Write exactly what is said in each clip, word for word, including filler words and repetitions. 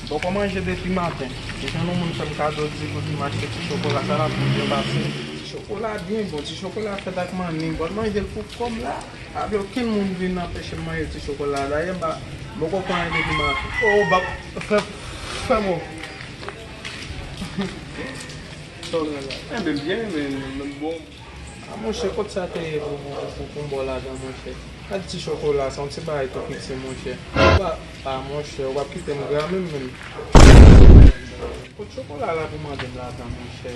Poko manje depi maten. Se jan yon moun fè m kado di pou di m achte ti chokola, sa l ap byen pase. Ti chokola byen bon, ti chokola fèt ak manni, m pral manje l pou kò m la. Pa vle okenn moun vin anpeche m manje ti chokola. Dayè, m pa, m poko pran anyen depi maten. O, bab, fè, fè mwen. Sa w gen la? Enben, byen, men, men bon. A, monchè, kot sa te ye pou, pou, pou, pou m ba w lajan, monchè? Gad ti chokola, se yon ti bagay tou piti, monchè. Ou pa, a, monchè, ou p ap kite m gra menm, menm. Kot chokola la pou mande m lajan, monchè?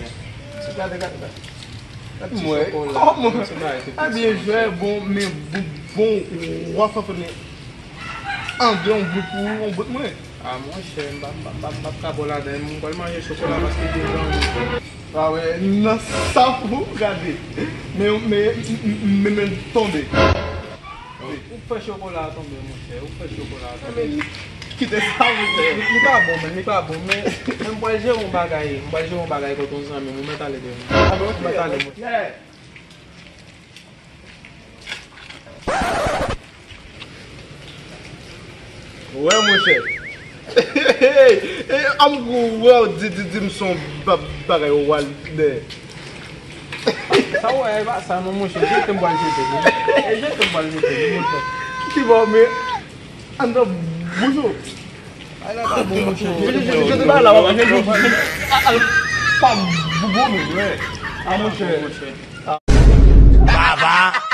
Ti gade, gade, gade. Gad ti chokola, yon ti bagay tou piti, monchè. Ebyen, jwè, bon, men bon, bon, w ap fè fè men angle yon bout pou ou, yon bout mwen. A, monchè, m p ap, m p ap, m p ap, m p ap ka ba w ladan, m pral manje chokola paske deja. A wè, nan sa pou gade. Men, men, men, men tonbe. Ou fè chokola a tonbe, monchè, ou fè chokola a tonbe. Kite sa, monchè. Li, li pa bon, men, li pa bon, men, men m pral jere yon bagay, m pral jere yon bagay kote yon zanmi m, ou mèt ale devan. A, bon, ok. Ou mèt ale, monchè. Wè, monchè. An m wè w di, di, di m se yon ba-, bagay ou al dèyè. Sa w wè, e pa sa non, monchè. Jete m pral jete li. E jete m pral jete li, monchè. Ki bò, men anndan bouch ou. Ay, la pa bon, monchè. Jete, jete, jete bagay la, papa. Jete, jete, jete. A, a, pa bon, men, wè. A, monchè. Baba.